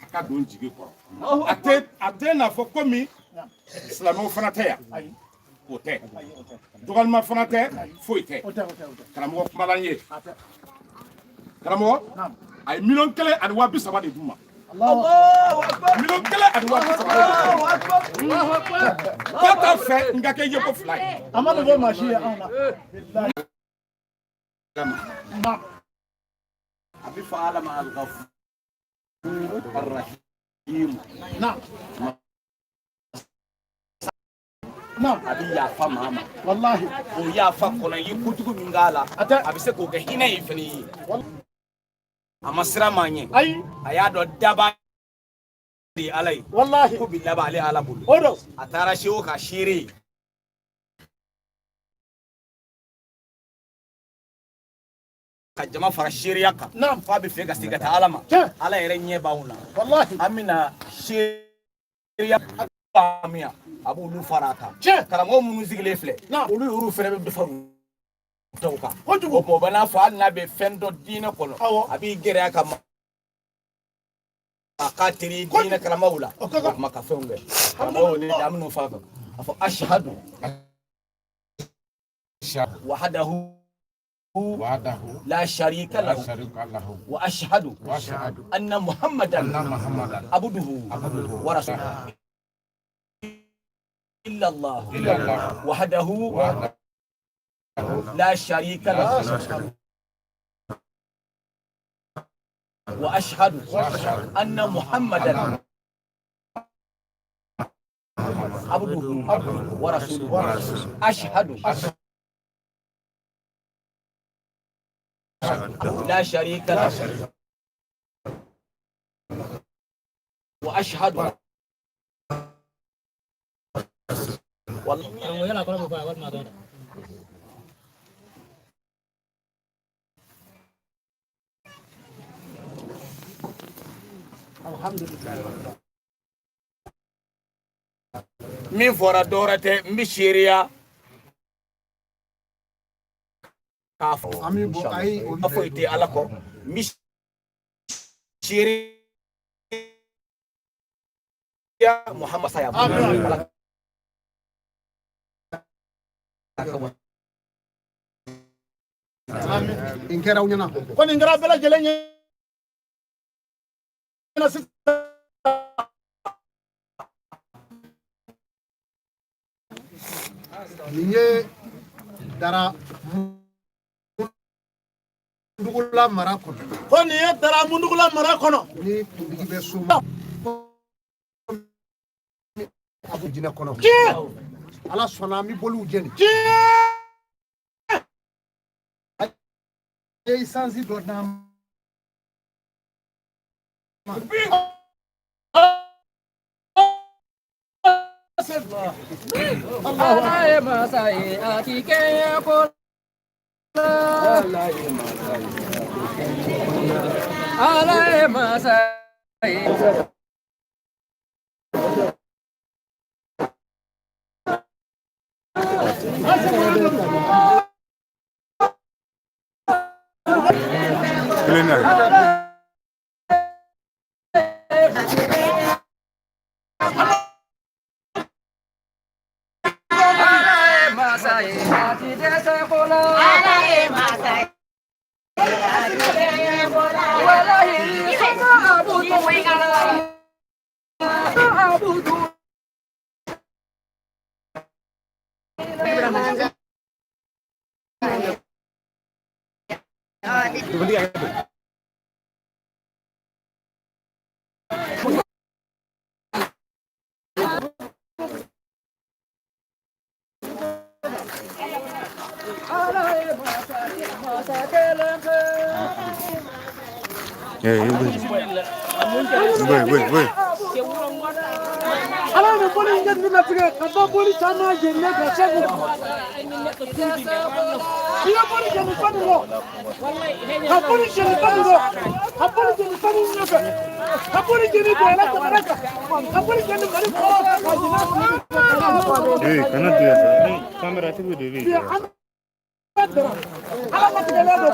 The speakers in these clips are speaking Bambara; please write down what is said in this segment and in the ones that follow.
A ka don jigi kɔrɔ. A tɛ n'a fɔ komi silamɛw fana tɛ yan, o tɛ dɔgɔnima fana tɛ, foyi tɛ. Karamɔgɔ kumala n ye, karamɔgɔ a ye 1,030,000 de d'u ma. 1,030,000. K'a t'a fɛ n ka kɛ yeko fila ye. A ma dogo maa si ye anw na. A bɛ fɔ Ala ma al-Ghafur ar-Rahim. Naam. Naam. A bɛ yafa maa ma. Wallahi. O yafa kɔnɔ, i ye kojugu min k'a la, A tɛ. a bɛ se k'o kɛ hinɛ ye fɛnɛ ye. A ma siran maa ɲɛ. Ayi. A y'a dɔn daba de ye Ala ye. Wallahi. Ko bi laban ale Ala bolo. O don. A taara se o ka seere ye. Ka jama fara seereya kan. Naam. F'a bɛ fɛ ka segin ka taa Ala ma. Tiɲɛ. Ala yɛrɛ ɲɛ b'anw na. Wallahi. An bɛna seereya faamuya, a b'olu fara a kan. Tiɲɛ. Karamɔgɔ minnu sigilen filɛ, Naam. olu yɛrɛw fana bɛ dɔ fara u taw kan. Kojugu. O tuma o bɛ n'a fɔ hali n'a bɛ fɛn dɔn diinɛ kɔnɔ, Awɔ. a b'i gɛrɛ a ka ma a k'a teri diinɛ karamɔgɔw la. O ka kan. O tuma ka fɛnw kɛ. Karamɔgɔw ni an minnu fa kan. A fɔ ashahadu wahadahu la sharika lahu wa ashhadu anna muhammadan abduhu wa rasuluhu illa allah wahdahu la sharika lahu wa ashhadu anna muhammadan abduhu wa rasuluhu ashhadu la sharika lahu wa ashhadu. Min fɔra dɔwɛrɛ tɛ, n bɛ seereya k'a fɔ a foyi tɛ Ala kɔ, n bɛ seereya Muhammad saya. Ala Nin kɛra aw ɲɛna. Ko nin kɛra bɛɛ lajɛlen ɲɛna sisan. Nin ye Dara Mundugula mara kɔnɔ. Ko nin ye Dara Mundugula mara kɔnɔ. Ni kuntigi bɛ soma abu jinɛ kɔnɔ. Tiɲɛ. Ala sɔnna, an bɛ boliw jeni. Tiɲɛ. A ye isansi dɔ d'an ma. Ala ye masa ye, a ti kɛɲɛ ko la. Ala ye masa ye. Ala ye masa ye, a ti dɛsɛ ko la. Ala ye masa ye, a ti kɛɲɛ ko la. Walahi soma abudu abudu. Ala ye masa ye, masa kelen pe. Ala ye boli in kɛ nin latigɛ ka da boli caman jeninen kan Segu. I ye boli jeni fɛn min kɔ, ka boli jeni fɛn min kɔ, ka boli jeni fɛn min ɲɛfɛ, ka boli jeni bɛnna jamana kan, ka boli jeni Mali kɔrɔ kan, ka jeni Ee, kana don yan sa. Ni caméra tigiw de bɛ bi yen. an bɛ bɛɛ dara Ala latigɛlen don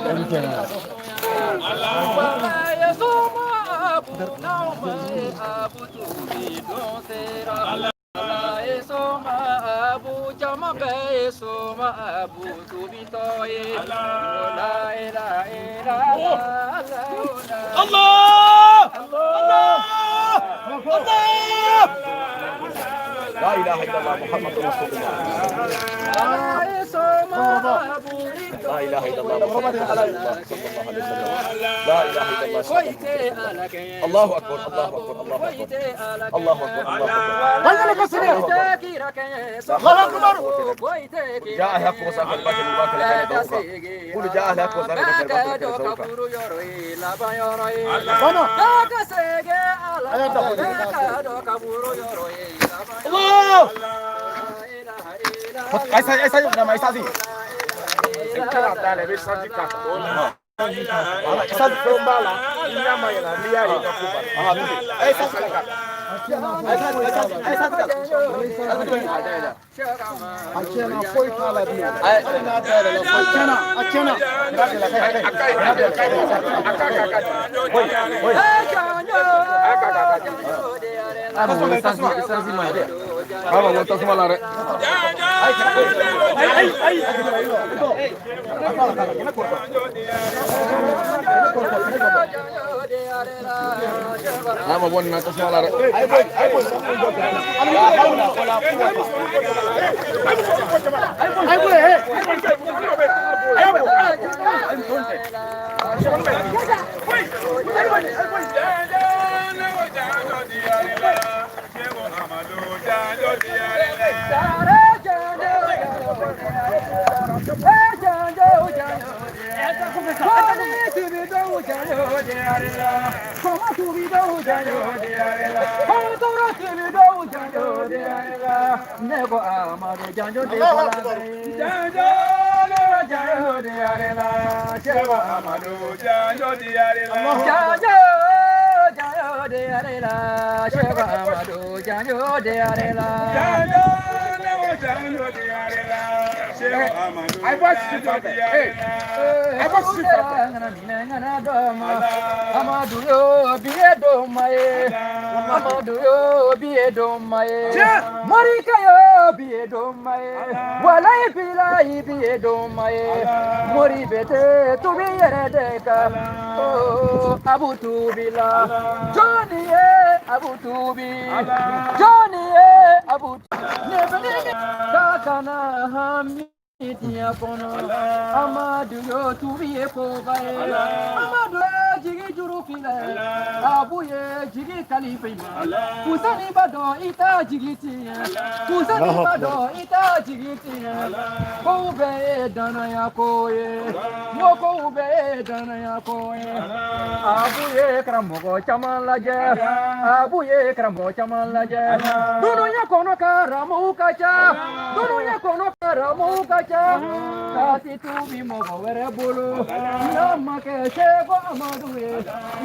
boli ni jeni ju. لا إله إلا الله محمد رسول الله. لا إله إلا الله محمد رسول الله صلى الله عليه وسلم. لا إله إلا الله صلى الله عليه وسلم. الله أكبر الله أكبر الله أكبر الله أكبر الله أكبر. جاء أهل حق وساق الباطل الباطل كان دوكا. قل جاء أهل حق وساق الباطل كان دوكا. الله.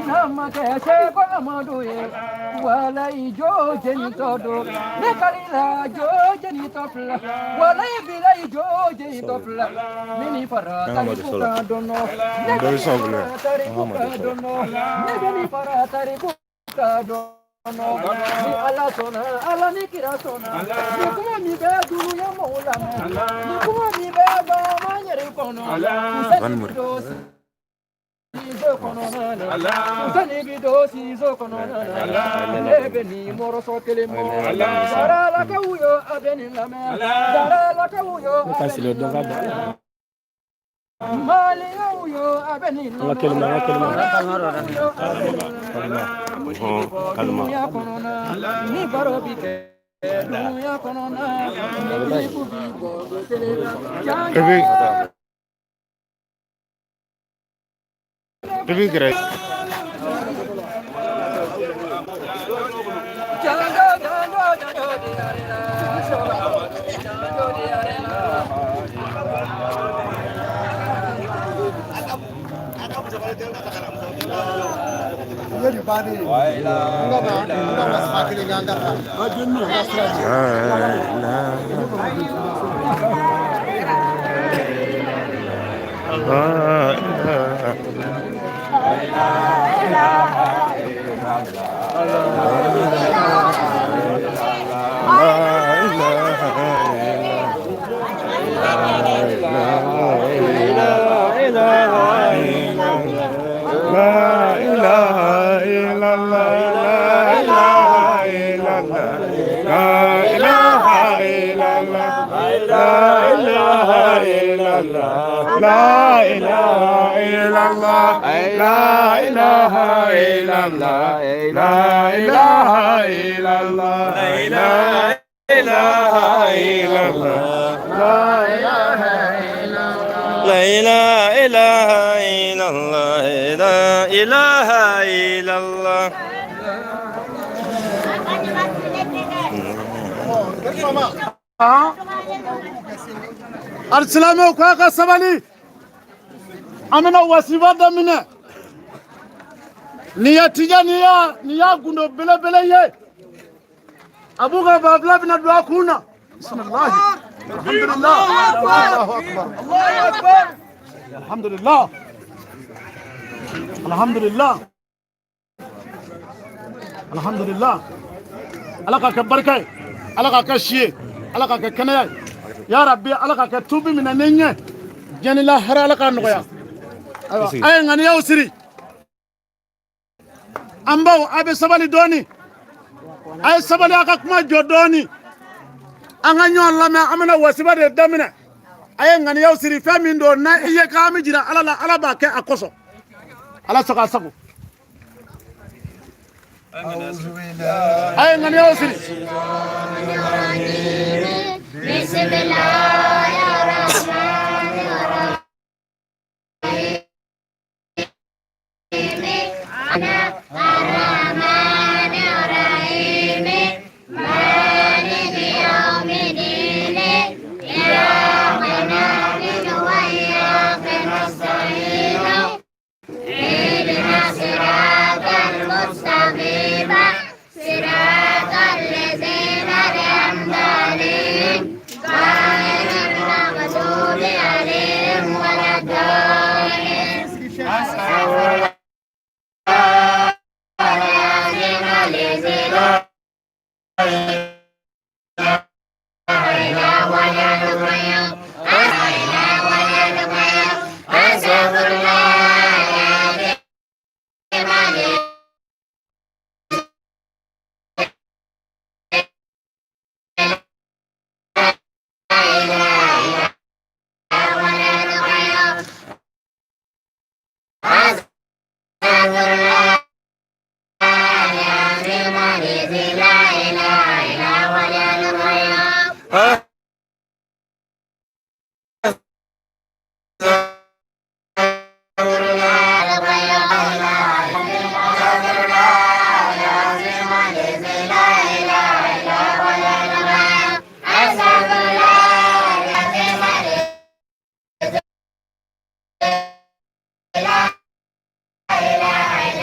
N'a ma kɛ Seko Amadu ye, walayi jo jenitɔ don. Ne kalila jo jenitɔ fila, walayi bilayi jo jenitɔ fila. Ne ni fara tariku kan dɔn, ne bɛ ni fara tariku kan dɔn, ne bɛ ni fara tariku kan dɔn. Ni Ala sɔnna, Ala ni kira sɔnna, ni kuma min bɛ dunuya mɔgɔw lamɛn, ni kuma min bɛ bama yɛrɛ kɔnɔ, Fuseni bi don sizo kɔnɔna na, Fuseni bi don sizo kɔnɔna na, ne bɛ nin mɔrɔsɔ kelen bɔ. Daralakaw yo, a bɛ nin lamɛn, Daralakaw yo, a bɛ nin lamɛn. Maliyaw yo, a bɛ nin lamɛn. Yo, a bɛ nin lamɛn. Dunuya kɔnɔna, ni baro bi kɛ dunuya kɔnɔna, ni kilipu bi bɔ tele la. Janjo. I b'i gɛrɛ. Janjo, janjo, janjo di arena. Janjo di arena. N ye nin bannen ye, n ka na n ka wasifa kelen kɛ, an ka taa n ka sira di. لا إله إلا الله، لا إله إلا الله، لا إله إلا الله، لا إله إلا الله، لا إله إلا الله، لا إله إلا الله، لا إله إلا الله. Alisilamɛw, k'a ka sabali, an bɛna wasiba daminɛ. Nin ye tija, nin y'a gundo belebele ye. A b'u ka banfula bɛna don a kun na. Bisimilahi, alhamdulilah, Allahu akbar, alhamdulilah, alhamdulilah, alhamdulilah. Ala k'a kɛ barika ye, Ala k'a kɛ si ye, Ala k'a kɛ kɛnɛya ye. Ya Rabbi, Ala k'a kɛ tubi minɛ ni ɲɛ diɲɛ ni lahara, Ala k'a nɔgɔya. Ayiwa, a ye ŋaniyaw siri. An baw, a bɛ sabali dɔɔni, a ye sabali, a ka kuma jɔ dɔɔni, an ka ɲɔgɔn lamɛn. An bɛna wasiba de daminɛ. A ye ŋaniyaw siri. Fɛn min don n'a i ye k'an bɛ jira Ala la, Ala b'a kɛ a kosɔn. Ala sago a sago. A ye ŋaniyaw siri. بسم الله الرحمن الرحيم. أنا الرحمن الرحيم، مالك يوم الدين، إياك نعبد وإياك نستعين، اهدنا الصراط المستقيم، صراط الذين أنعمت عليهم، غير المغضوب عليهم ولا الضالين. العظيم الذي لا إله إلا هو الحي القيوم، أستغفر الله العظيم الذي لا إله إلا هو الحي القيوم، أستغفر الله العظيم الذي لا إله إلا هو الحي القيوم.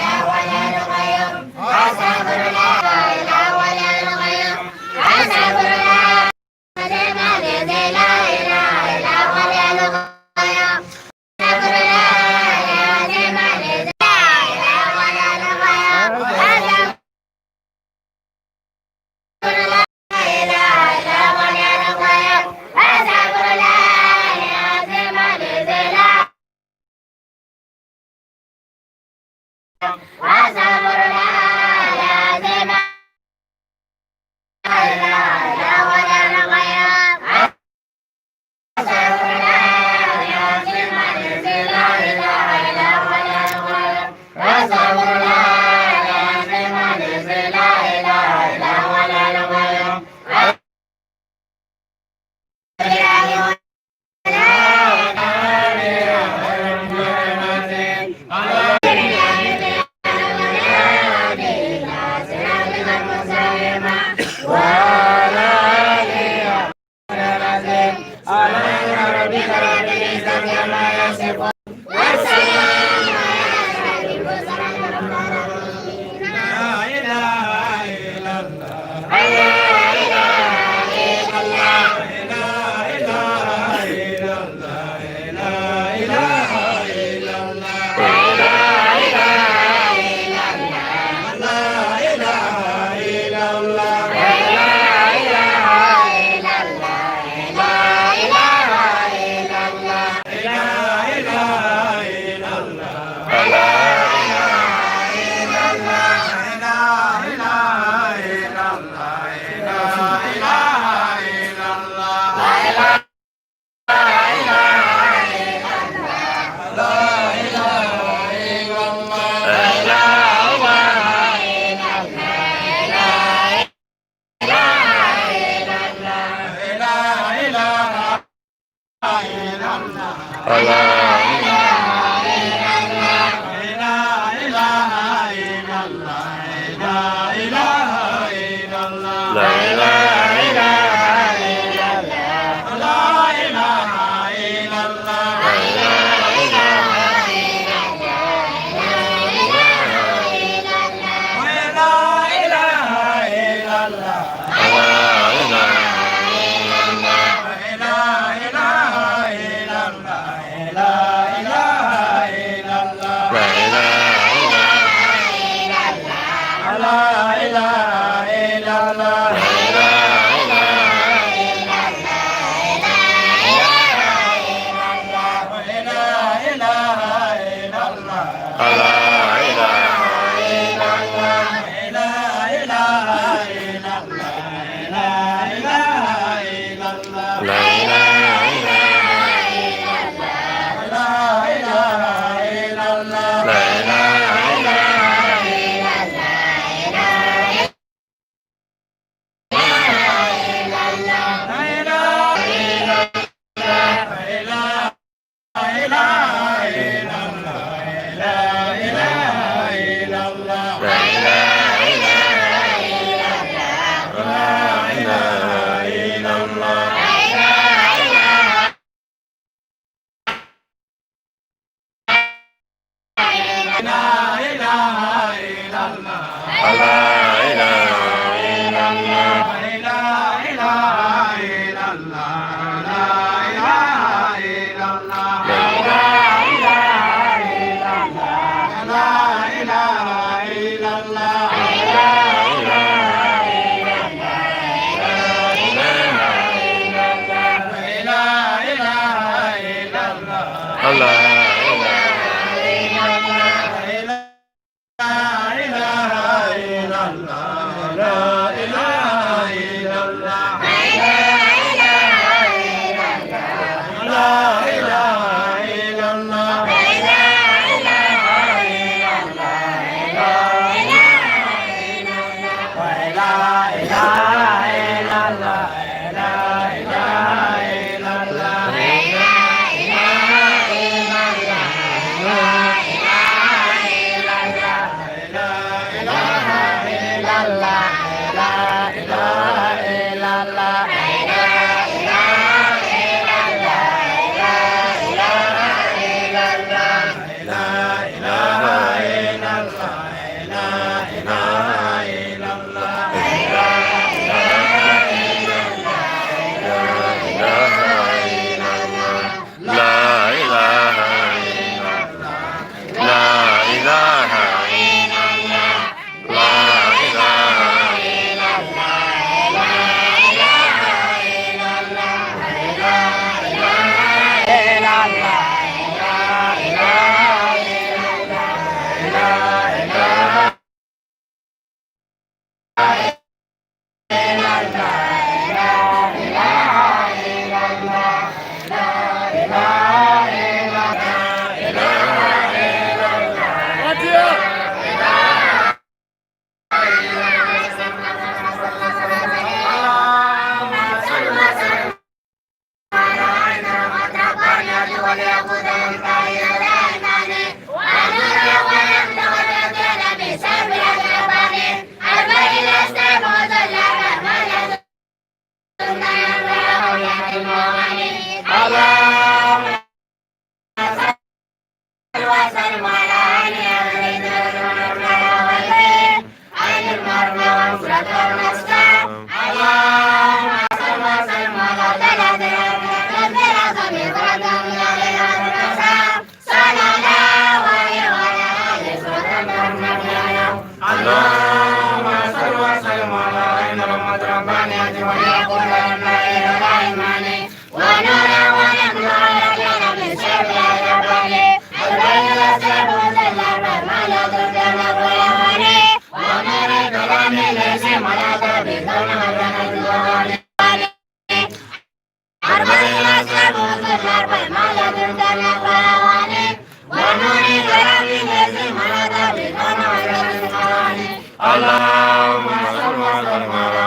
اللهم صل وسلم على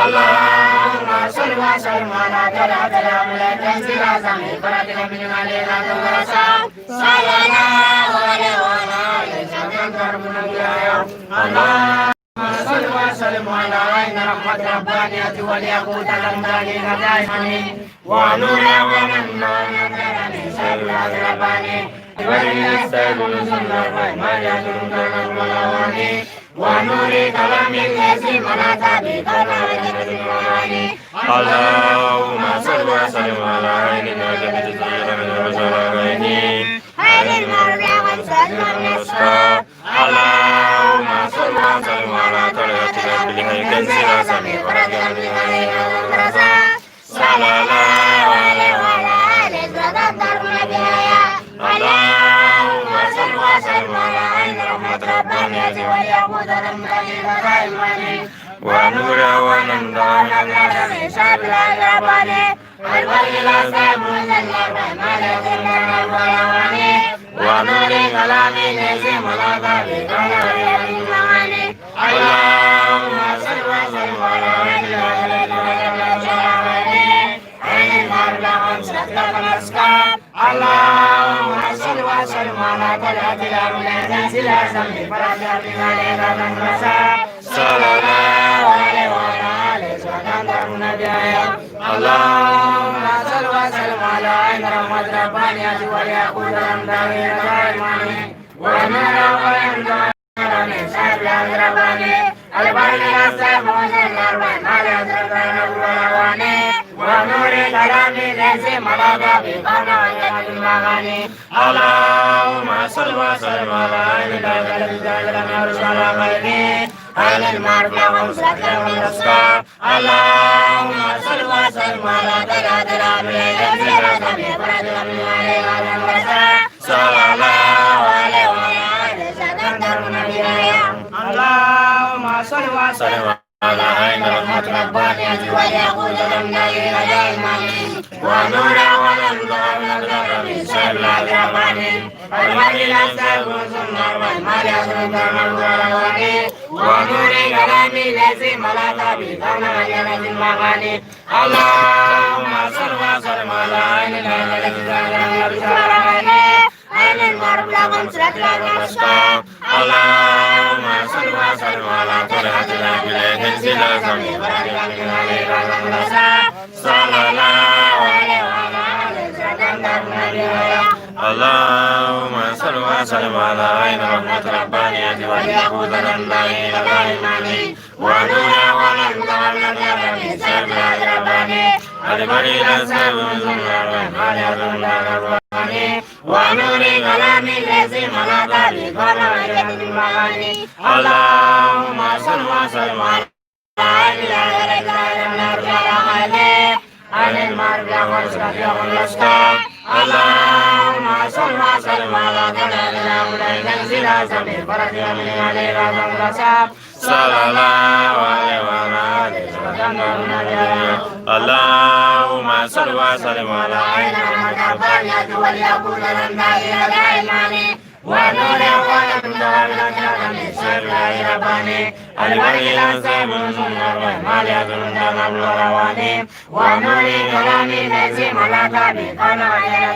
اللهم صل وسلم على طلعة الأولى تنزيل عزمي فرد من علينا صلى الله عليه وعلى آله اللهم صل وسلم على عين رحمة ربانية والياقوت الأمداني دائما ونور ونور كلام الذي ملأت به اللهم صل وسلم على عين النجاة من الرجلين خير المرضى والسلم الأسرى اللهم صل وسلم على طلعة ربه الكنز العظيم فرد من علينا صلى الله عليه وعلى آله اللهم صل وسلم على عين رحمة ربانية والياقوت المدني دائما ونور ونور من شاب الرباني الولي لا سيب ونور كلام الذي ملأ به اللهم صل وسلم على اللهم صل وسلم على طلعة الأولى تنزيل عزمي فرد من علينا صلى الله عليه وعلى آله وسلم اللهم صل وسلم على عين رحمة ربانية والياقوت الأمداني دائما ونور ويمدان من شر الرباني البرد الأسلام ونور كلام الذي ملأ به اللهم صل وسلم على عين عين المعروف ومسرة والأسرى اللهم صل وسلم على طلعة الأولى صلى الله عليه وعلى آله اللهم صل وسلم على عين رحمة ربانية والياقوت الأمداني دائما ونور ونور من شر الرباني الولي الأسلام ونور كلام الذي ملأ به المغاني اللهم صل وسلم على عين عين المعروف لهم الأسرى اللهم صل وسلم على طلعة الأولى تنزيل عزمي صلى الله عليه وعلى آله اللهم صل وسلم على عين رحمة ربانية والياقوت الأمداني دائما ونور ونور من شر الرباني البري الأسلام ونور كلام الذي ملأ به اللهم صل وسلم على اللهم صل وسلم على صلى الله عليه وعلى آله اللهم صل وسلم على عين رحمة ربانية والياقوت الأمداني دائما ونور من شر الرباني البري الأسلام ونور كلام الذي ملأ به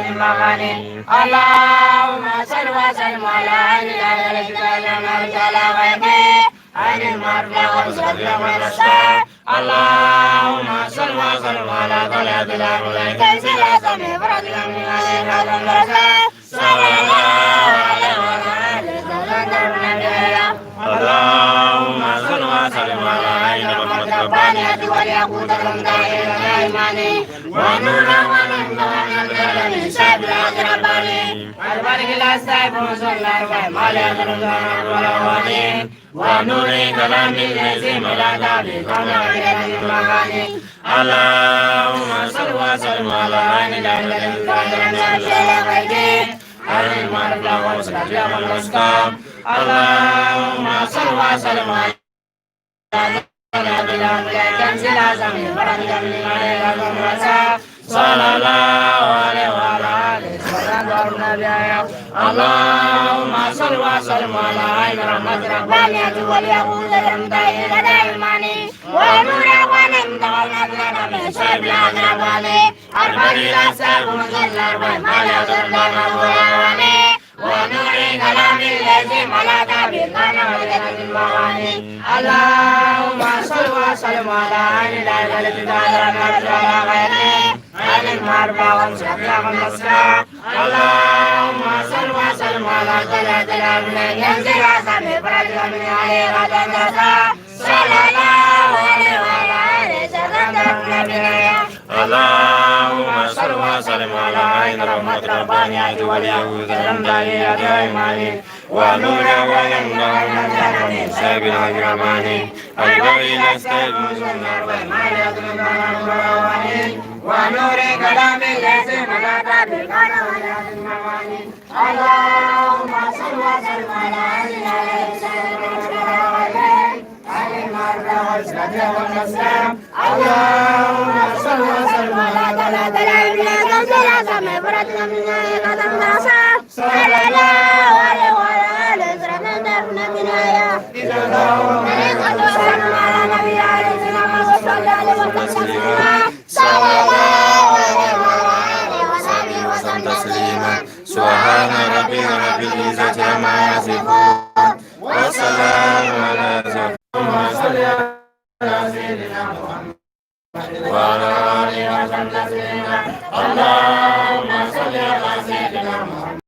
المغاني اللهم صل وسلم على عين عين المعروف والأسرى اللهم صل وسلم على طلعة الأولى تنزيل عزمي فرد من علينا صلى الله عليه وعلى آله اللهم صل وسلم على عين رحمة ربانية والياقوت الأمداني دائما ونور ونور من شر الرباني البرك الأسلام ونور كلام الذي ملأ به اللهم صل وسلم على عين اللهم صل وسلم على صلى الله عليه وعلى آله اللهم صل وسلم على عين رحمة ربانية واليهود يمتهي لدى إيماني ونور ونمت والنبي من شرب الأقرباني أربع الأساب مجل أربع ما لا ترضى ونور كلام الذي ملك بالقنا ولدت المعاني اللهم صل وسلم على عين الله التي على غيره عين المربى ومسكنا ومسكنا اللهم صل وسلم على ثلاث الأبناء ينزل عصام فرج من عليه غدا صلى الله عليه وعلى آله وسلم. اللهم صل وسلم على عين رحمة ربانية واليهود الأمدانية دائماني ونور ونمر من سبيل الأكرماني البر الأستاذ ونور كلام الذي ملك بالقول والأزمان. اللهم صل وسلم على اللهم صل وسلم على صلى الله عليه وعلى آله وسلم على نبي عليه وسلم صلى الله عليه وعلى آله وصحبه وسلم تسليما. سبحان ربك رب العزة عما يصفون وسلام على سيدنا محمد وعلى آله وسلم تسليما. اللهم صل على سيدنا محمد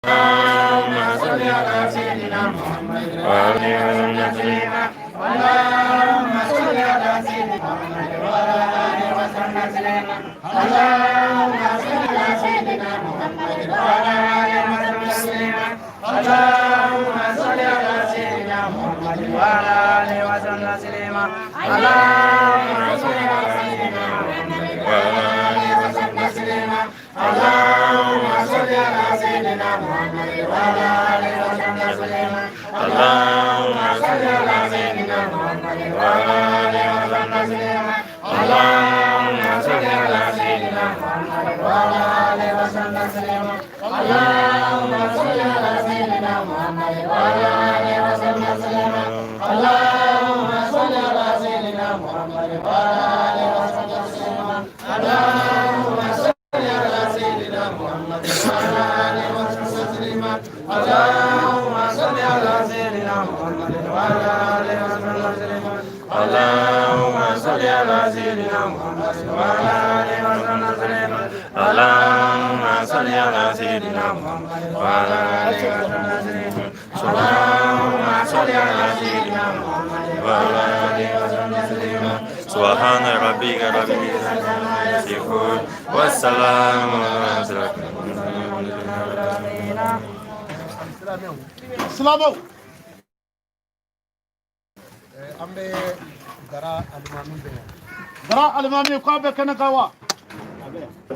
اللهم صل على سيدنا محمد وعلى آله وسلم تسليما. اللهم صل على سيدنا محمد وعلى آله وسلم تسليما. اللهم صل على سيدنا محمد وعلى آله وسلم تسليما. اللهم صل على سيدنا محمد وعلى آله وسلم تسليما. اللهم صل على سيدنا محمد وعلى آله وسلم تسليما. اللهم صل على سيدنا محمد وعلى آله وسلم تسليما. اللهم صل على سيدنا محمد وعلى آله وسلم تسليما. اللهم صل على سيدنا محمد وعلى آله وسلم تسليما. اللهم صل على سيدنا محمد وعلى آله وسلم تسليما. اللهم صل على سيدنا محمد وعلى آله وسلم تسليما. اللهم صل على سيدنا محمد وعلى آله وسلم تسليما. اللهم صل على سيدنا محمد وعلى آله وسلم تسليما. اللهم صل على سيدنا محمد وعلى آله وسلم تسليما. اللهم صل على سيدنا محمد وعلى آله وسلم تسليما. اللهم صل على سيدنا محمد وعلى آله وسلم تسليما. سبحان ربك رب العزة عما يصفون والسلام على المرسلين. Silamɛw, an bɛ Dara alimami bɛ yan. Dara alimami k'a bɛ kɛnɛ kan wa?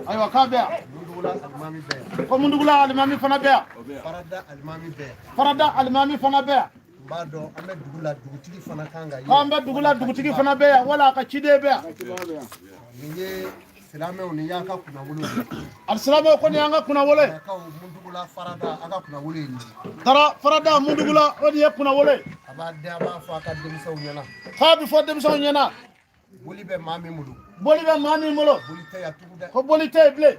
Ayiwa, k'a bɛ yan. Mundugula alimami bɛ yan. Ko Mundugula alimami fana bɛ yan. Farada alimami bɛ yan. Farada alimami fana bɛ yan. N b'a dɔn an bɛ dugu la, dugutigi fana kan ka ye. K'an bɛ dugu la, dugutigi fana bɛ yan wala a ka ciden bɛ yan. Nin ye silamɛw, nin y'an ka kunnawolo ye. Alisilamɛw ko nin y'an ka kunnawolo ye. Kaw Mundugula Farada, a ka kunnawolo ye nin ye. Dara Farada Mundugula, o de ye kunnawolo ye. A b'a den, a b'a fɔ a ka denmisɛnw ɲɛna. K'a bɛ fɔ denmisɛnw ɲɛna. Boli bɛ maa min bolo. Boli bɛ maa min bolo. Boli tɛ yan tugun dɛ. Ko boli tɛ yen bilen.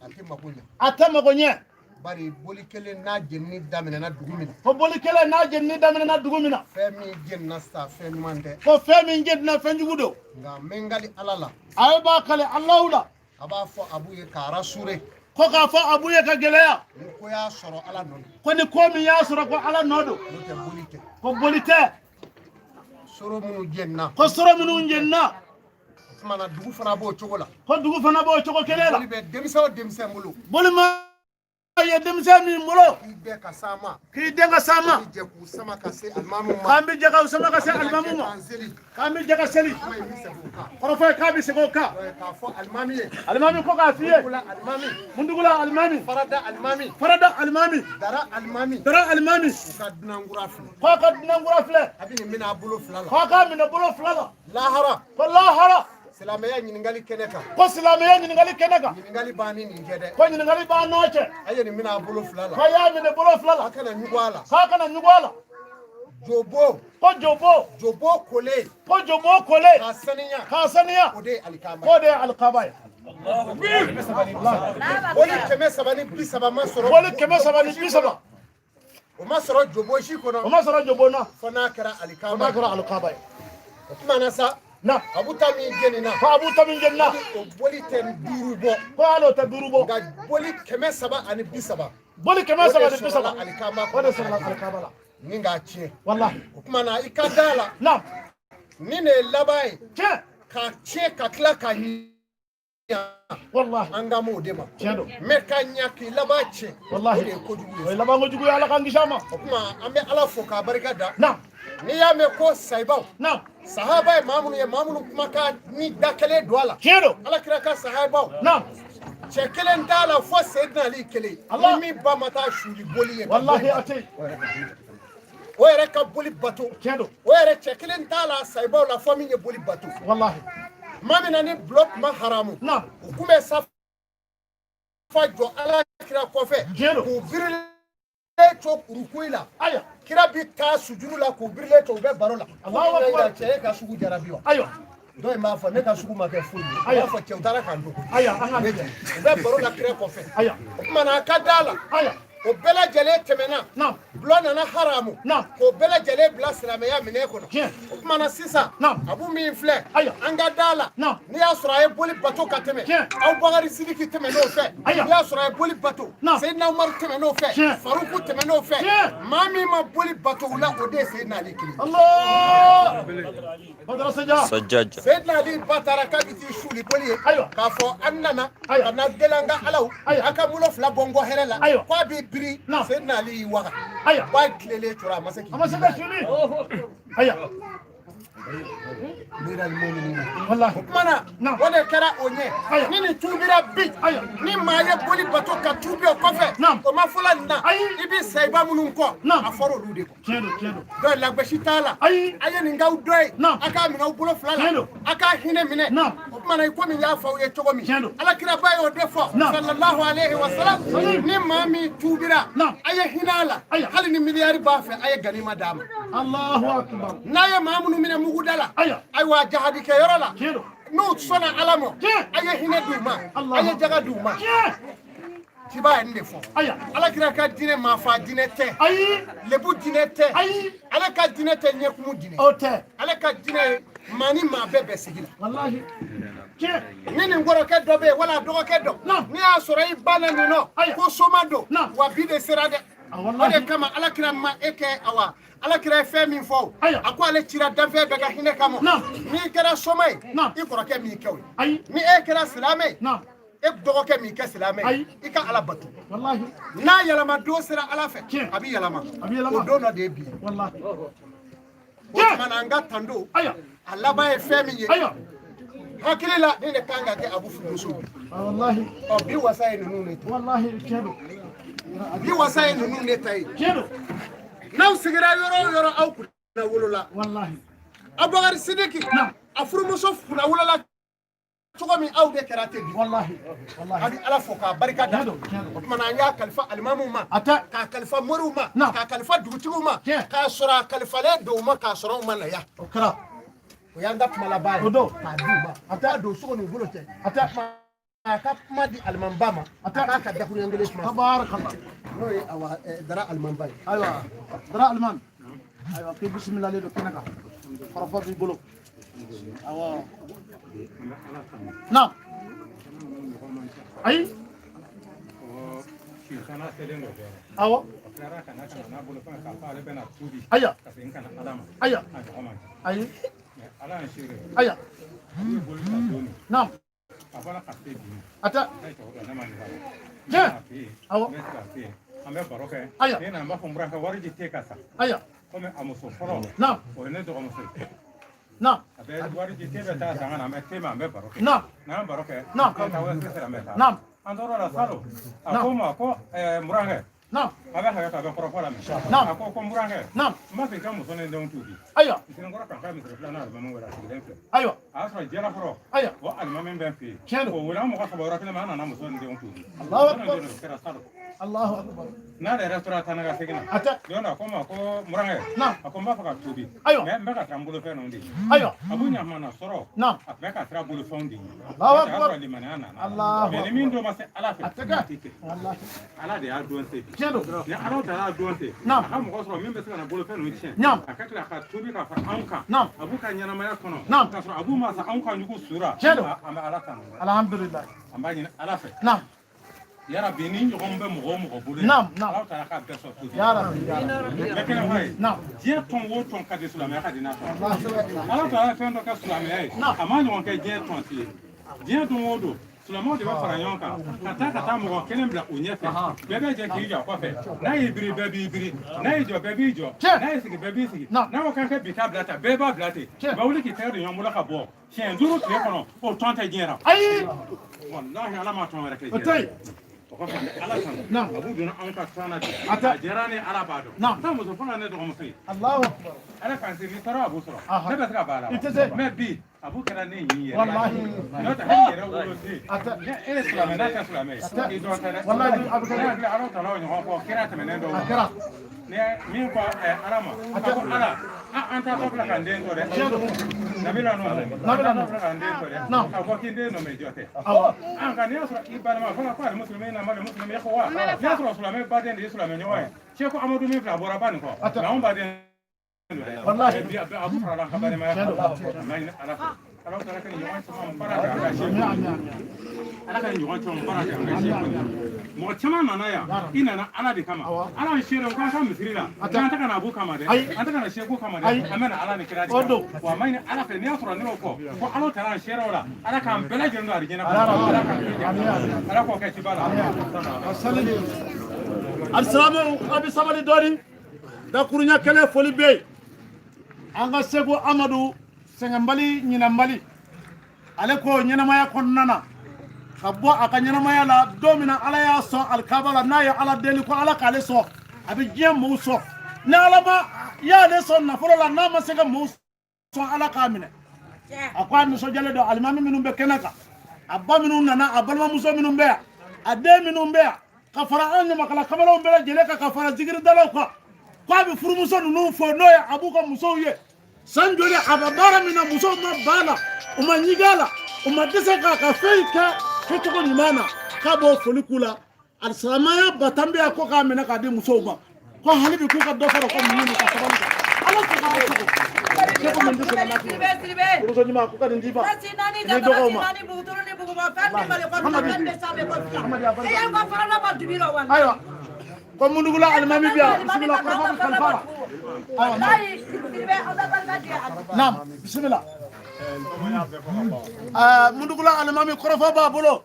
A tɛ mako ɲɛ. A tɛ mako ɲɛ. Bari boli kelen n'a jenini daminɛna dugu min na. Ko boli kelen n'a jenini daminɛna dugu min na. Fɛn min jenina sisan, fɛn ɲuman tɛ. Ko fɛn min jenina, fɛn jugu don. Nka n bɛ n kali Ala la. A ye b'a kali Alahu la. A b'a fɔ Abu ye k'a rassurer. Ko k'a fɔ Abu ye ka gɛlɛya. Ni ko y'a sɔrɔ, Ala nɔ don. Ko ni ko min y'a sɔrɔ, ko Ala nɔ don. N'o tɛ, boli tɛ. Ko boli tɛ. Soro minnu jenina. Ko soro minnu jenina. O tuma na dugu fana b'o cogo la. Ko dugu fana b'o cogo kelen la. Boli bɛ denmisɛn o denmisɛn bolo. Boli ma ye denmisɛn min bolo. K'i den ka s'a ma. K'i den ka s'a ma. K'i jɛ k'u sama ka se alimamu ma. K'an bɛ jɛ k'u sama ka se alimamu ma. K'an seli. K'an bɛ jɛ ka seli. Kuma in bɛ segin o kan. Kɔrɔfɔ ye k'a bɛ segin o kan. K'a fɔ alimami ye. Alimami ko k'a f'i ye. Mundugula alimami. Mundugula alimami. Farada alimami. Farada alimami. Dara alimami. Dara alimami. U ka dunankura filɛ. K'a ka dunankura filɛ. A bɛ nin minɛ a bolo fila la. K'a k'a minɛ bolo fila la. Lahara. Ko lahara. Silamɛya ɲininkali kɛnɛ kan. Ko silamɛya ɲininkali kɛnɛ kan. Ɲininkali b'an ni nin cɛ dɛ. Ko ɲininkali b'an n'o cɛ. A ye nin minɛ a bolo fila la. K'a y'a minɛ bolo fila la. A kana ɲugun a la. K'a kana ɲugun a la. Jobo. Ko jobo. Jobo kolen. Ko jobo kolen. K'a saniya. K'a saniya. O de ye alikaba. K'o de ye alikaba ye. Boli 330 ma sɔrɔ. Boli 330. O ma sɔrɔ jobo si kɔnɔ. O ma sɔrɔ jobo na. Fo n'a kɛra alikaba. Fo n'a kɛra alikaba ye. O tuma na sa. Na. Abu ta min jenina. Ko abu ta min jenina. O boli tɛ 5 bɔ. Ko hali o tɛ 5 bɔ. Nka boli 330. Boli 330. Alikaba. O de sɔrɔla alikaba la. Ni k'a tiɲɛ. Walahi. O tuma na i ka da la. Na. Nin de ye laban ye. Tiɲɛ. K'a tiɲɛ ka tila ka ɲɛ. Wallahi. An ka m'o de ma. Tiɲɛ don. Mɛ ka ɲa k'i laban tiɲɛ. Wallahi. O de ye kojugu ye. O ye laban kojugu ye, Ala k'an kisi a ma. O tuma an bɛ Ala fo k'a barika da. Na. N'i y'a mɛn ko sayibaw. Na. Sahaba ye maa minnu ye, maa minnu kumakan ni da kelen don a la. Tiɲɛ don. Ala kira ka sahabaw. Na. Cɛ kelen t'a la fo Seyidina Ali kelen. Allah. Ni min ba ma taa suli boli ye. Wallahi a tɛ yen. O yɛrɛ ka boli bato. Tiɲɛ don. O yɛrɛ cɛ kelen t'a la sayibaw la fo min ye boli bato. Wallahi. Maa min na ni bulon tun ma haramu. Na. U kun bɛ safa jɔ Ala kira kɔfɛ. Tiɲɛ don. K'u birilen to kurukun la. Ayiwa. Kira bi taa sujuru la k'u birilen to u bɛ baro la. Alahu akibaru. Cɛ e ka sugu jara bi wa. Ayiwa. Dɔw in b'a fɔ ne ka sugu ma kɛ foyi ye. Ayiwa. U b'a fɔ cɛw taara k'an dogo. Ayiwa an ka lajɛ. U bɛ baro la kira kɔfɛ. Ayiwa. O tuma na a ka da la. Ayiwa. O bɛɛ lajɛlen tɛmɛna. Naam. Bulon nana haramu. Naam. K'o bɛɛ lajɛlen bila silamɛya minɛ kɔnɔ. Tiɲɛ. O tuma na sisan. Naam. Abu min filɛ. Ayiwa. An ka da la. Naam. N'i y'a sɔrɔ a ye boli bato ka tɛmɛ. Tiɲɛ. Abubakari Sidiki tɛmɛ n'o fɛ. Ayiwa. N'i y'a sɔrɔ a ye boli bato. Naam. Seyidina Umaru tɛmɛ n'o fɛ. Tiɲɛ. Faruku tɛmɛ n'o fɛ. Tiɲɛ. Maa min ma boli bato u la o de ye Seyidina Ali kelen. Allah. Badara Saja. Sajjaja. Seyidina Ali ba taara k'a bɛ t'i suli boli ye. Ayiwa. K'a fɔ an nana. Ayiwa. Ka na deli an ka Alaw. Ayiwa. A ka bolo fila bɔ n kɔ hɛrɛ la. Ayiwa. K'a b'i biri. Naam. Seyidina Ali y'i waga. Ayiwa. Ba tilelen tora a ma se k'i A ma se ka suli. Ayiwa. Miral muminina. Wallahi. O tuma na Naam. o de kɛra o ɲɛ. Ayiwa. Ni nin tuubira bi. Ayiwa. Ni maa ye boli bato ka tuubi o kɔfɛ. Naam. O ma fɔlɔ nin na. Ayi. I bɛ sayiba minnu kɔ. Naam. A fɔra olu de kɔ. Tiɲɛ don, tiɲɛ don. Donc lagosi t'a la. Ayi. A ye nin k'aw dɔ ye. Naam. A k'a minɛ aw bolo fila Tiɲɛ la. don. A k'a hinɛ minɛ. Naam. O tuma na i komi n y'a fɔ aw ye cogo min. Tiɲɛ don. Ala kiraba y'o de fɔ. Naam. Sallallahu alayhi wa salam. Ni maa min tuubira. Naam. A ye hinɛ a la. Ayiwa. Hali ni miliyari b'a fɛ a ye ganima d'a ma. Allahu akbar. N'a ye maa minnu minɛ mugu da la. Ayiwa. Ayiwa jahadikɛyɔrɔ la. Tiɲɛ don. N'u sɔnna Ala ma. Tiɲɛ. A ye hinɛ d'u ma. Allahu A ye jaga d'u ma. Tiɲɛ. Ciba ye nin de fɔ. Ayiwa. Ala kira ka diinɛ maafa diinɛ tɛ. Ayi. Lebu diinɛ tɛ. Ayi. Ale ka diinɛ tɛ ɲɛkumu diinɛ. O tɛ. Ale ka diinɛ ye maa ni maa bɛɛ bɛ sigi la. Wallahi. Tiɲɛ. Ni nin kɔrɔkɛ dɔ bɛ yen wala dɔgɔkɛ dɔ. Naam. N'i y'a sɔrɔ i ba na nin nɔ. Ayiwa. Ko soma don. Naam. Wa bi de sera dɛ. Ah, O wallahi. de kama Ala kira ma e kɛ awa. Ala kira ye fɛn min fɔ o. Ayiwa. A ko ale cira danfɛn bɛɛ ka hinɛ kama. Naam. N'i kɛra soma ye. Naam. I kɔrɔkɛ m'i kɛ o ye. Ayi. Ni e kɛra silamɛ ye. Naam. E dɔgɔkɛ m'i kɛ silamɛ ye. Ayi. I ka Ala bato. Wallahi. N'a yɛlɛma don sera Ala fɛ. Tiɲɛ. A bɛ yɛlɛma. A bɛ yɛlɛma. O don dɔ de ye bi ye. Wallahi. O tuma na an ka tando. Ayiwa. A laban ye fɛn min ye. Ayiwa. Hakili la nin de kan ka kɛ Abu furumuso ye. Ah, wallahi. Ɔ bi wasa ye ninnu de ta. Wallahi tiɲɛ don. Bi wasa ye ninnu de ta ye. Tiɲɛ don. N'aw sigira yɔrɔ o yɔrɔ aw kunna wolola. Wallahi. Abubakari Sidiki. Naam. A furumuso kunna wolola cogo min aw de kɛra ten bi. Wallahi. Wallahi. A bɛ Ala fo k'a barika da. Tiɲɛ don, tiɲɛ don. O tuma na an y'a kalifa alimamuw ma. A tɛ. K'a kalifa moriw ma. Naam. K'a kalifa dugutigiw ma. Tiɲɛ. K'a sɔrɔ a kalifalen don u ma k'a sɔrɔ u ma na yan. O kɛra. O y'an ka kuma laban ye. O don. K'a d'u ma. A t'a don sogo n'u bolo cɛ. A tɛ. A ka kuma di alimamiba ma. A k'a ka dakuruɲɛ kelen kuma. Tabarakallah. N'o ye awa Dara alimamiba ye. Ayiwa. Dara Aliman. Ayiwa k'i bisimilalen don kɛnɛ kan. Kɔrɔfɔ b'i bolo. Awɔ. Naam. Ayi. Awɔ. Ayiwa. Ayiwa. Ayi. Ayiwa. Naam. A tɛ. Tiɲɛ. Awɔ. An bɛ baro kɛ. Ayiwa. Ne nana n b'a fɔ n burankɛ wari di te ka sa. Ayiwa. Komi a muso fɔlɔ. Naam. O ye ne dɔgɔmuso ye. Naam. A bɛ wari di te bɛ taa san ka na an bɛ te min an bɛ baro kɛ. Naam. N'an baro kɛ. Naam. An taa wari sera an bɛ taa. Naam. An tor'o la salon. A ko n ma ko n burankɛ. Naam. A bɛ hakɛ to, a bɛ kɔrɔfɔ la mɛ. Naam. A ko ko n burankɛ. Naam. N b'a fɛ i ka muso ni denw tuubi. Ayiwa. N sinikɔrɔ kan ka misiri filanan alimami wele, a sigilen filɛ. Ayiwa. A y'a sɔrɔ jalakɔrɔ. Ayiwa. O alimami bɛ n fɛ yen. Tiɲɛ don. O wele an mɔgɔ saba yɔrɔ kelen ma, an nana muso ni denw tuubi. Allahu akbar. O kɛra salon. Allahu akbar. N'ale yɛrɛ tora taa ne ka segin na. A tɛ. Don dɔ a ko n ma ko n burankɛ. Naam. A ko n b'a fɛ ka tuubi. Ayiwa. Mais n bɛ ka siran bolofɛn ninnu de ɲɛ. Ayiwa. Abu ɲamana sɔrɔ. Naam. A tun bɛ ka siran bolofɛnw de ɲɛ. Allahu Parce que a y'a akbar. sɔrɔ limaniya nana. Allahu Mais ni min don ma se Ala fɛ. A tɛ kɛ. A tɛ kɛ. Wallahi. Ala de y'a don se bi. Tiɲɛ don. Ni Ala taara don se. Naam. A ka mɔgɔ sɔrɔ min bɛ se ka na bolofɛn ninnu tiɲɛ. Naam. A ka tila ka tuubi ka fara anw kan. Naam. Abu ka ɲɛnamaya kɔnɔ. Naam. K'a sɔrɔ Abu ma sa anw ka ɲugu sura. Tiɲɛ don. An bɛ Ala tanu. Alhamdulillah. An b'a ɲini Ala fɛ. Naam. Yarabi ni ɲɔgɔn bɛ mɔgɔ o mɔgɔ bolo yan. Naam, naam. Ala taara k'a bɛɛ sɔn tuubi. Ya Rabbi, ya Rabbi. N bɛ kelen f'a ye. Naam. Diɲɛ tɔn o tɔn ka di, silamɛya ka di n'a tɔn. Ala taara ye fɛn dɔ kɛ silamɛya ye. Naam. A ma ɲɔgɔn kɛ diɲɛ tɔn si ye. Diɲɛ don o don, silamɛw de bɛ fara ɲɔgɔn kan ka taa mɔgɔ kelen bila u ɲɛfɛ. Bɛɛ bɛ jɛ k'i jɔ a kɔfɛ. N'a y'i biri, bɛɛ b'i biri. N'a y'i jɔ, bɛɛ b'i jɔ. Tiɲɛ. N'a y'i sigi, bɛɛ b'i sigi. Naam. N'a ko k'an kɛ bi ta bila tan, bɛɛ b'a bila ten. Tiɲɛ. U bɛ wuli k'i tɛgɛ don ɲɔgɔn bolo ka bɔ siɲɛ 5 tile kɔnɔ, o tɔn tɛ diɲɛ na. Ayi. Walahi, Ala ma tɔn wɛrɛ kɛ O diɲɛ tɛ na. yen. O kɔfɛ, an bɛ Ala tanu. Naam. Abu donna anw ka tɔn na bi. A tɛ. A diyara ne, Ala b'a dɔn. Naam. Taa muso fɔlɔ ne dɔgɔmuso ye. Allahu akbar. Ala k'an se, n'i taara Abu sɔrɔ, Aha. ne bɛ se ka ban a la wa? I tɛ se. Mais bi, Abu kɛra ne ɲin yɛrɛ. Wallahi. N'o tɛ, hali yɛrɛ wolo den. A tɛ. Ne e ye silamɛ, n'a tɛ silamɛ ye. tɛ. I dɔn tɛ dɛ. Wallahi, a bɛ kɛ. Ne hakili Ala taala o ɲɔgɔn fɔ kira tɛmɛnen dɔw A ma. kɛra. Ni min ko Ala ma, a ko Ala, an taatɔ filɛ k'an den to dɛ. Tiɲɛ don. Nabila Nuhu, Nabila an taatɔ filɛ k'an den to dɛ. Naam. A ko k'i den nɔ mɛ jɔ tɛ. Awɔ. An nka n'i y'a sɔrɔ i balima fɔlɔ ko ali musulumi na mali musulumi ko wa, n'i y'a sɔrɔ silamɛ baden de ye silamɛ ɲɔgɔn ye. Seko Amadu min filɛ, a bɔra ba nin kɔ. A tɛ. Nka anw baden don dɛ. Wallahi. Bi Abu farala an ka balimaya kan. Tiɲɛ don. An b'a ɲini Ala fɛ. Ala taala ka nin ɲɔgɔn caman baara kɛ an ka seku. Amin, amin, amin. Ala ka nin ɲɔgɔn caman baara kɛ an ka seku. Mɔgɔ caman nana yan, i nana Ala de kama. Awɔ. Ala ye seere ko an ka misiri la. A tɛ. An tɛ ka na Abu kama dɛ. Ayi. An tɛ ka na seku kama dɛ. Ayi. An bɛ na Ala ni kira de O kama. don. Wa a ma ɲini Ala fɛ, n'i y'a sɔrɔ ne y'o fɔ ko Ala taara an seere o la, Ala k'an bɛɛ lajɛlen don arijinɛ kɔnɔ. Ala k'an kɛ Amin, amin. Ala k'o kɛ ciba la. Alisilamɛw, a bɛ sabali dɔɔni. Dakuruɲɛ kelen, foli bɛ yen. An ka Seko Amadu, sɛgɛnbali ɲinɛnbali, ale ko ɲɛnamaya kɔnɔna na, ka bɔ a ka ɲɛnamaya la don min na Ala y'a sɔn alikaba la, n'a ye Ala deli ko Ala k'ale sɔn, a bɛ diɲɛ mɔgɔw sɔn. Ni Ala ma y'ale sɔn nafolo la, n'a ma se ka mɔgɔw sɔn, Ala k'a minɛ. A ko a nisɔndiyalen don alimami minnu bɛ kɛnɛ kan, a ba minnu nana, a balimamuso minnu bɛ yan, a den minnu bɛ yan, ka fara an ɲamakala kamalenw bɛɛ lajɛlen kan, ka fara zikiridalaw kan, k'a bɛ furumuso ninnu fo, n'o ye Abu ka musow ye. San joli a bɛ baara min na, musow ma ban a la, u ma ɲigin a la, u ma dɛsɛ k'a ka fɛn kɛ kɛcogo ɲuman na, k'a b'o foli k'u la. Alisilamaya batan bɛ yan ko k'a minɛ k'a di musow ma, ko hali bi k'u ka dɔ fara u ka muɲu n'u ka sabali kan. Ala sago aw sago. Seko min tɛ se ka latigɛ. Furumuso ɲuman, ko ka nin d'i ma ni dɔgɔw ma. Ayiwa, ko Mundugula alimami bi yan, bisimila, kɔrɔfɔ bɛ kalifa la. Ayiwa, naam, bisimila. Mundugula alimami, kɔrɔfɔ b'a bolo.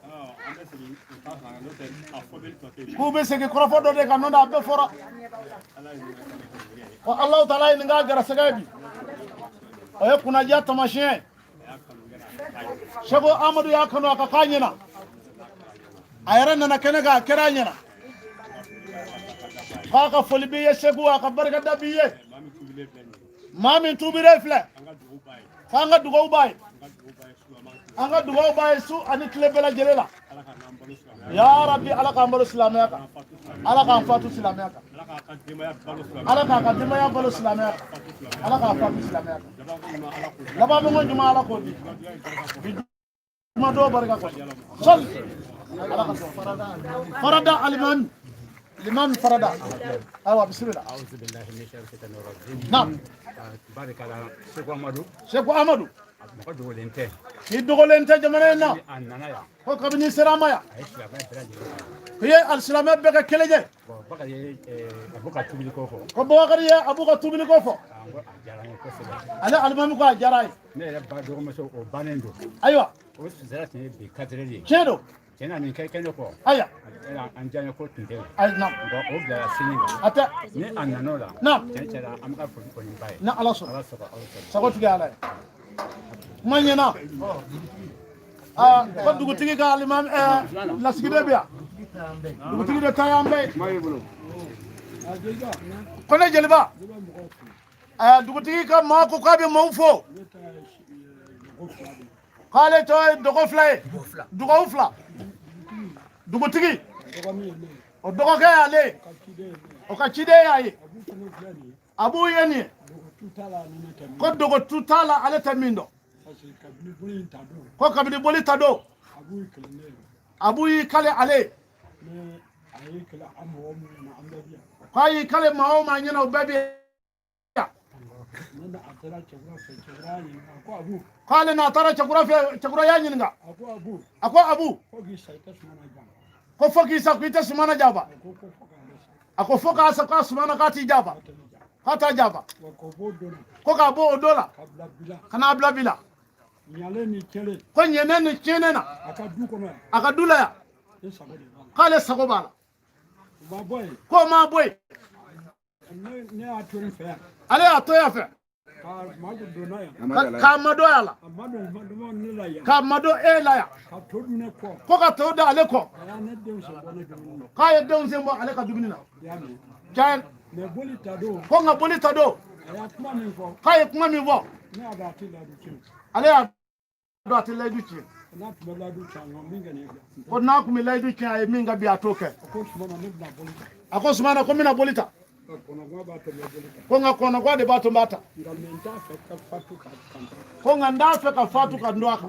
K'u bɛ segin kɔrɔfɔ dɔ de kan, n'o tɛ a bɛɛ fɔra. Ko Alahu taala ye nin k'a garisɛgɛ ye bi. O ye kunnadiya taamasiyɛn ye. Seko Amadu y'a kanu a ka k'a ɲɛna. A yɛrɛ nana kɛnɛ kan, a kɛra a ɲɛna. K'a ka foli b'i ye Segu, a ka barikada b'i ye. Maa min tuubilen filɛ. K'an ka dugawu b'a ye. An ka dugawu b'a ye su ani tile bɛɛ lajɛlen la. Ya Rabbi, Ala k'an balo silamɛya kan. Ala k'an fatu silamɛya kan. Ala k'a ka denbaya balo silamɛya kan. Ala k'a fatu silamɛya kan. Laban min ko ɲuman, Ala k'o di. Bi juma dɔw barika kɔsɔn. Sɔli. Ala ka sɔn. Farada alimami. Limami farada. Ayiwa, bisimila. أعوذ بالله من الشيطان الرجيم. Naam. Barika la Seko Amadu. Seko Amadu. Mɔgɔ dogolen tɛ. K'i dogolen tɛ jamana in na. A nana yan. Ko kabini sera an ma yan. A ye silamɛ bɛɛ lajɛlen kan. K'i ye alisilamɛ bɛɛ kɛ kelen ye. Bon, Bakari ye Abu ka tubili ko fɔ. Ko Bubakari ye Abu ka tubili ko fɔ. A ko a diyara n ye kosɛbɛ. Ale alimami ko a diyara a ye. Ne yɛrɛ ba dɔgɔmuso o bannen don. Ayiwa. O susara tun ye bi 4 heures ye. Tiɲɛ don. Tiɲɛ na nin kɛ kɛnɛ kɔ. Ayiwa. An diya ko tun tɛ yen. Ayi, naam. Nka o bilara sini kan. A tɛ. Ni a nana o la. Naam. Tiɲɛ tiɲɛ na, an bɛ ka foli kɔni ba ye. Ni Ala sɔnna. Ala sɔrɔ aw sɔrɔ. Sago tigi Ala ye. Kuma ɲɛna. Aa, ko dugutigi ka alimami lasigiden bɛ yan. Dugutigi de ta y'an bɛɛ ye. Ko ne jeliba, dugutigi ka maa ko k'a bɛ maaw fo, k'ale tɔ ye dɔgɔ fila ye, dugawu fila. Dugutigi o dɔgɔkɛ y'ale, o ka ciden y'a ye, a b'u ye nin ye, ko dogo tu t'a la, ale tɛ min dɔn, ko kabini boli ta don a b'u y'i kale ale, k'a y'i kale maa o maa ɲɛna, o bɛɛ bɛ yan. K'ale n'a taara cɛkura fɛ, cɛkura y'a ɲininka, a ko Abu, ko fo k'i sa ko i tɛ Sumana jaba, a ko fo k'a sa k'a Sumana k'a t'i jaba, k'a t'a jaba, ko k'a bɔ o don la ka n'a bila bi la, ko ɲɛnɛ ni tiɲɛnɛ na a ka du la yan, k'ale sago b'a la, k'o ma bɔ yen, ale y'a to yan fɛ k'a madon a la, k'a madon e la yan, ko ka to da ale kɔ, k'a ye denw sen bɔ ale ka dumuni na, tiɲɛ, ko nka boli ta don, k'a ye kuma min fɔ, ale y'a dɔn a tɛ layidu tiɲɛ, ko n'a tun bɛ layidu tiɲɛ a ye min ka bi a t'o kɛ, a ko Sumana ko n bɛna boli ta, ko nka kɔnɔgwa de b'a to n b'a ta, ko nka n t'a fɛ ka fatu ka n don a kan,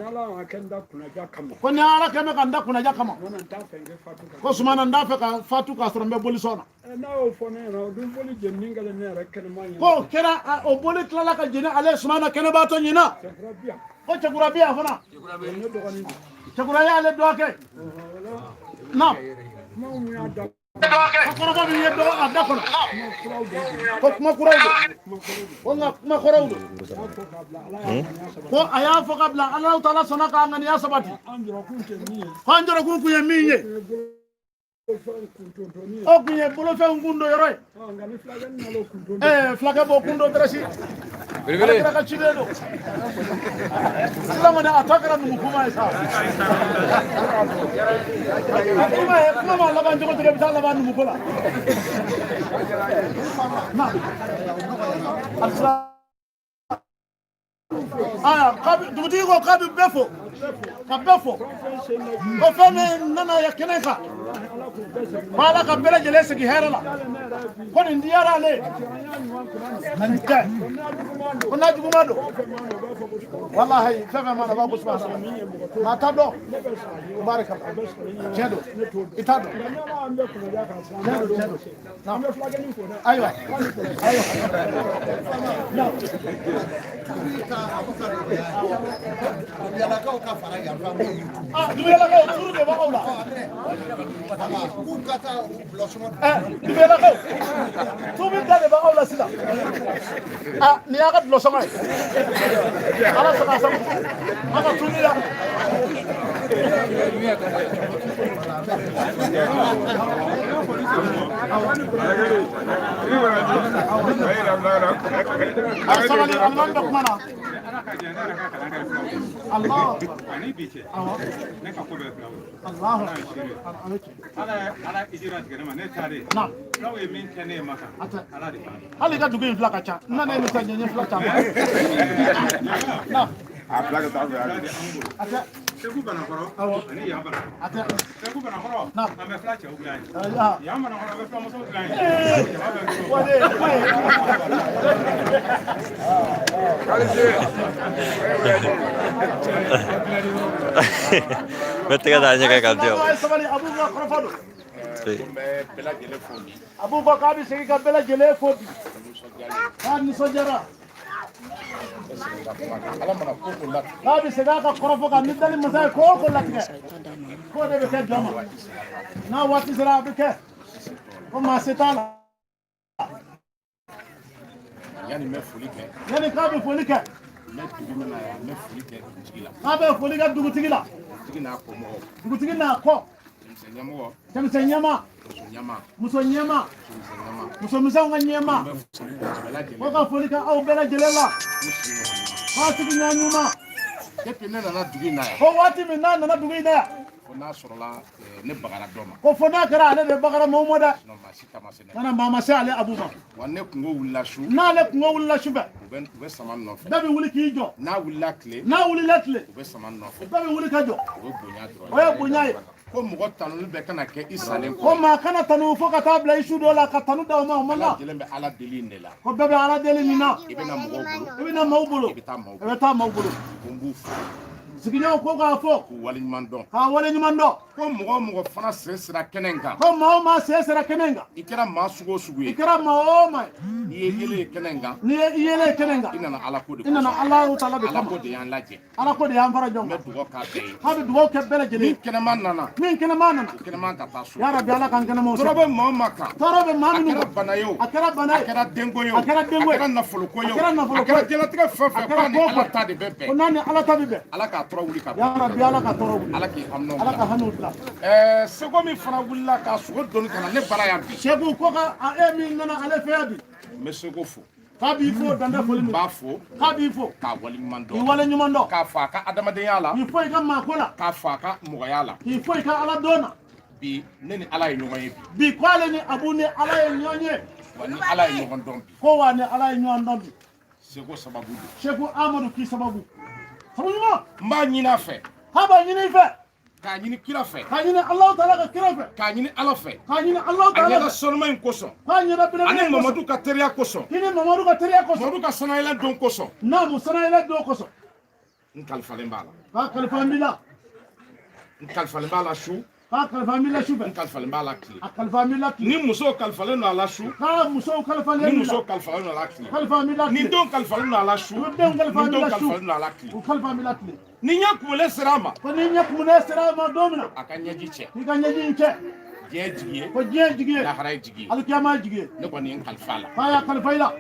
ko ni Ala kɛ bɛ ka n da kunnaja kama, ko Sumana n t'a fɛ ka fatu k'a sɔrɔ n bɛ boli sɔn na, ko kɛra o boli tilala ka jeni ale Sumana kɛnɛbaatɔ ɲina, ko cɛkura bi yan fana, cɛkura y'ale dɔgɔkɛ, naam, ko kɔrɔbɔ min ye dɔgɔ a da kɔnɔ, ko kuma kuraw don, ko nka kuma kɔrɔw don, ko a y'a fɔ ka bila Alahu taala sɔnna k'a ŋaniya sabati, ko an jɔrɔkun kun ye min ye, o kun ye bolofɛnw kun don yɔrɔ ye, fulakɛ b'o kun don dɛrɛsi, ale kɛra ka ciden don, sisan kɔni a tɔ kɛra numu kuma ye sa, i m'a ye kuma ma laban cogo cogo i bɛ taa laban numu ko la. Dugutigi ko k'a bɛ bɛɛ fo, ka bɛɛ fo, ko fɛn min nana ya kɛnɛ kan, ko Ala ka bɛɛ lajɛlen sigi hɛrɛ la, ko nin diyara ale nin tɛ, ko n'a juguman don, walahi fɛn fɛn mana b'a ko Sumana maa t'a dɔn, barikala, tiɲɛ don, i t'a dɔn, tiɲɛ don, tiɲɛ don, ayiwa, ayiwa. Duguyalakaw turu de b'aw la. Duguyalakaw tubi da de b'aw la sisan. Nin y'a ka dulɔsɔngɔ ye. Ala sɔnna a sago. A ka tubi la. A sabali, alimami bɛ kuma na. Allah ani bi cɛ, ne ka ko bɛɛ filaw ye. Allahu Ala Ala ijira tigɛ ne ma, ne taalen filaw ye min kɛ ne ye Maka, Ala de b'a dɔn. Hali i ka dugu in fila ka ca, n nana ye sisan ɲɛ fila caman. A fila ka taa fɛ. Fila de an bolo. Segu Banakɔrɔ ani yan Banakɔrɔ. Segu Banakɔrɔ an bɛ fila cɛw dilan yen. Yan Banakɔrɔ an bɛ fila musow dilan yen. Jama bɛ bolo. N bɛ tɛgɛ da ɲɛgɛn kan di yan. Sabali, Abu ka kɔrɔfɔ don. N bɛ bɛɛ lajɛlen fo bi. Abu ko k'a bɛ segin ka bɛɛ lajɛlen fo bi. K'a nisɔndiyara. Ala mana ko ko latigɛ. K'a bɛ segin a ka kɔrɔfɔ kan ni dali masa ye ko o ko latigɛ. K'o de bɛ kɛ jɔn ma. N'a waati sera a bɛ kɛ. Ko maa se t'a la. Yanni n bɛ foli kɛ. Yanni k'a bɛ foli kɛ. N bɛ dugu min na yan, n bɛ foli kɛ dugutigi la. K'a bɛ foli kɛ dugutigi la. Dugutigi n'a kɔ mɔgɔw. Dugutigi n'a kɔ. Denmisɛn ɲɛmɔgɔ. Denmisɛn ɲɛmaa. Muso ɲɛmaa. Muso ɲɛmaa. Musomisɛnw ka ɲɛmaa. Ko ka foli kɛ aw bɛɛ lajɛlen la. K'a sigi ɲɔgɔn ɲuman. Depuis ne nana dugu in na yan. Ko waati min n'a nana dugu in na yan. Fo n'a sɔrɔla ne bagara dɔ ma. Ko fo n'a kɛra ale de bagara maaw ma dɛ. Sinon maa si ta ma se ne. Kana maa ma se ale Abu ma. Wa ne kungo wulila su. N'ale kungo wulila su fɛ. U bɛ sama nɔfɛ. Bɛɛ bɛ wuli k'i jɔ. N'a wulila tile. N'a wulila tile. U bɛ sama nɔfɛ. Bɛɛ bɛ wuli ka jɔ. O ye bonya dɔrɔn ye. O ye bonya ye. Ko mɔgɔ tanuli bɛɛ kana kɛ i salen kɔ. Ko maa kana tanu fo ka taa bila i su dɔ la ka tanu da o ma, o man kan. kan. Lajɛlen bɛ Ala deli in de la. Ko bɛɛ bɛ Ala deli nin na. I bɛ na mɔgɔw bolo. I bɛ na maaw bolo. I bɛ taa maaw I bɛ taa maaw bolo. Ko n b'u fo. Sigiɲɔgɔn ko k'a fɔ. K'u waleɲuman dɔn. K'a waleɲuman dɔn. Ko mɔgɔ o mɔgɔ fana sen sera kɛnɛ in kan. Ko maa o maa sen sera kɛnɛ in kan. I kɛra maa sugu o sugu ye. I kɛra maa o maa ye. N'i ye yelen ye kɛnɛ in kan. N'i ye yelen ye kɛnɛ in kan. I nana Ala ko de. I nana Alahu taala de kama. Ala ko de y'an lajɛ. Ala ko de y'an fara ɲɔgɔn kan. N bɛ dugawu k'a bɛɛ ye. K'a bɛ dugawu kɛ bɛɛ lajɛlen ye. Min kɛnɛma nana. Min kɛnɛma nana. O kɛnɛma ka taa so. Ya Rabi, Ala k'an kɛnɛmaw sɔrɔ. Tɔɔrɔ bɛ maa o maa kan. Tɔɔrɔ bɛ maa minnu kan. A kɛra bana ye o. A kɛra bana ye. A kɛra denko ye o. A kɛra denko ye. A kɛra nafoloko ye o. A kɛra nafoloko ye. A kɛra diɲɛlatigɛ fɛn o fɛn. A kɛra K'a ni ko o Ala ko. ta de bɛ bɛn. Ko n'a ni Ala ta bɛ bɛn. Ala k'a tɔɔrɔ wuli ka bɔ. Ya Rabi, Ala ka tɔɔrɔ wuli. Ala k'i hamina. Ala ka hamiw dilan. Seko min fana wulila ka sogo doni ka na ne bara yan bi. Seko ko ka e min nana ale fɛ yan bi. N bɛ Seko fo. K'a b'i fo dan tɛ foli min. N b'a fo. K'a b'i fo. K'a waleɲuman dɔn. K'i waleɲuman dɔn. K'a fɔ a ka adamadenya la. K'i fo i ka maako la. K'a fɔ a ka mɔgɔya la. K'i fo i ka ala dɔn na. Bi ne ni Ala ye ɲɔgɔn ye bi. Bi ko ale ni Abu ni Ala ye ɲɔgɔn ye. Wa ni Ala ye ɲɔgɔn dɔn bi. Ko wa ni Ala ye ɲɔgɔn dɔn bi. Seko sababu don. Seko Amadu k'i sababu. Sabu ɲuman. N b'a ɲini a fɛ. K'a b'a ɲini i fɛ. K'a ɲini kira fɛ. K'a ɲini Alahu taala ka kira fɛ. K'a ɲini Ala fɛ. K'a ɲini Alahu taala fɛ. A ɲɛda sanuma in kosɔn. K'a ɲɛda belebele in kosɔn. Ani Mamadu ka teriya kosɔn. K'i ni Mamadu ka teriya kosɔn. Mamadu ka sanayɛlɛ don kosɔn. Naamu, sanayɛlɛ don kosɔn. N kalifalen b'a la. K'a kalifalen b'i la. N kalifalen b'a la su. K'a kalifalen b'i la su fɛ. N kalifalen b'a la tile. A kalifalen b'i la tile. Ni musow kalifalen don a la su. K'a musow kalifalen b'i la. Ni musow kalifalen don a la tile. Kalifalen b'i la tile. Ni denw kalifalen don a la su. Ni denw kalifalen b'i la su. Ni denw kalifalen don a la tile. U kalifalen b'i la tile. Ni ɲɛ kumulen sera a ma. Ko ni ɲɛ kumulen sera a ma don min na. A ka ɲɛji cɛ. K'i ka ɲɛji in cɛ. Diɲɛ jigi ye. Ko diɲɛ jigi ye. Lahara ye jigi ye. Alikiyama ye jigi ye. Ne kɔni ye n kalifa a la. K'a y'a kalifa i la.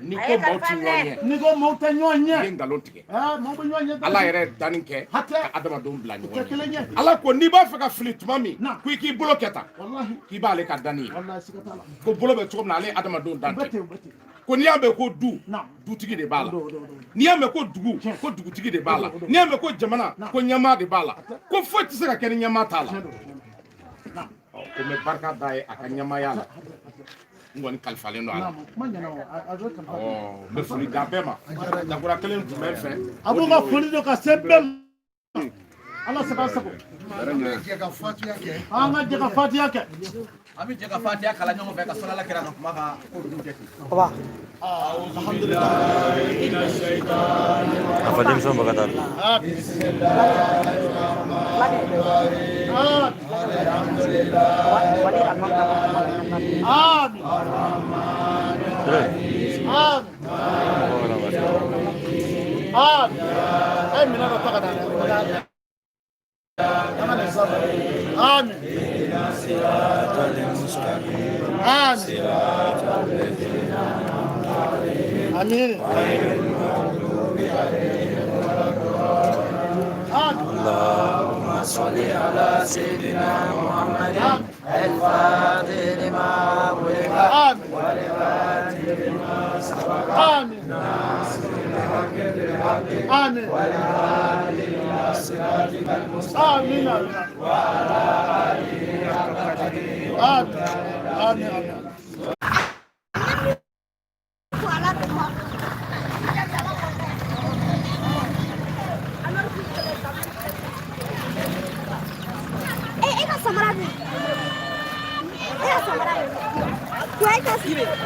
N'i ko maaw ti ɲɔgɔn ɲɛ. N'i ko maaw tɛ ɲɔgɔn ɲɛ. I ye nkalon tigɛ. Maaw bɛ ɲɔgɔn ɲɛ. Ala yɛrɛ ye danni kɛ. Hatɛ. Ka adamadenw bila ɲɔgɔn ɲɛ. U tɛ kelen ye. Ala ko n'i b'a fɛ ka fili tuma min. Na. Ko i k'i bolo kɛ tan. Walahi. K'i b'ale ka danni ye. Walahi, siga t'a la. Ko bolo bɛ cogo min na ale ye adamadenw dan U bɛ ten. ten, u bɛ ten. Ko n'i y'a mɛn ko du, dutigi de b'a la. N'i y'a mɛn ko dugu, ko dugutigi de b'a la. N'i y'a mɛn ko jamana, ko ɲɛmaa de b'a la. Ko foyi tɛ se ka kɛ ni ɲɛmaa t'a la. Ko n bɛ barika d'a ye a ka ɲɛmaaya la. N kɔni kalifalen don a la. N bɛ foli d'a bɛɛ ma. Dakura kelen tun bɛ n fɛ. A b'u ka foli don ka se bɛɛ ma. Ala sago sago. An ka jɛ ka fatiya kɛ. An ka jɛ ka fatiya kɛ. An bɛ jɛ ka fatiya kalan ɲɔgɔn fɛ ka sɔrɔ Ala kira ka kuma ka ko ninnu jate. A fɔ denmisɛnw bɛ ka taa. Amin. Amin. Amin. Ay minɛ dɔ ta ka na dɛ. Amin. Amin. Amin. اللهم صل على سيدنا محمد الفاتح لما أغلق والفاتح لما سبق آمين. ناصر الحق بالحق آمين. والهادي إلى صراطك المستقيم وعلى آله حق قدره. آمين. آمين. آمين.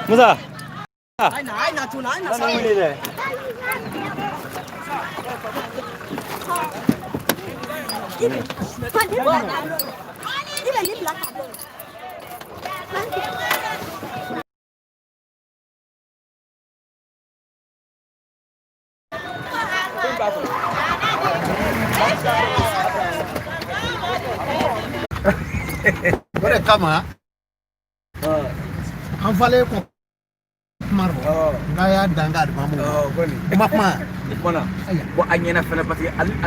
Musa. Aina tuna aina Sana wuli dɛ. O de kama an falen kɔ kuma rɔ n'a y'a dan ka alimamu ma kuma. Bon, a ɲɛna fɛnɛ parce que alimamu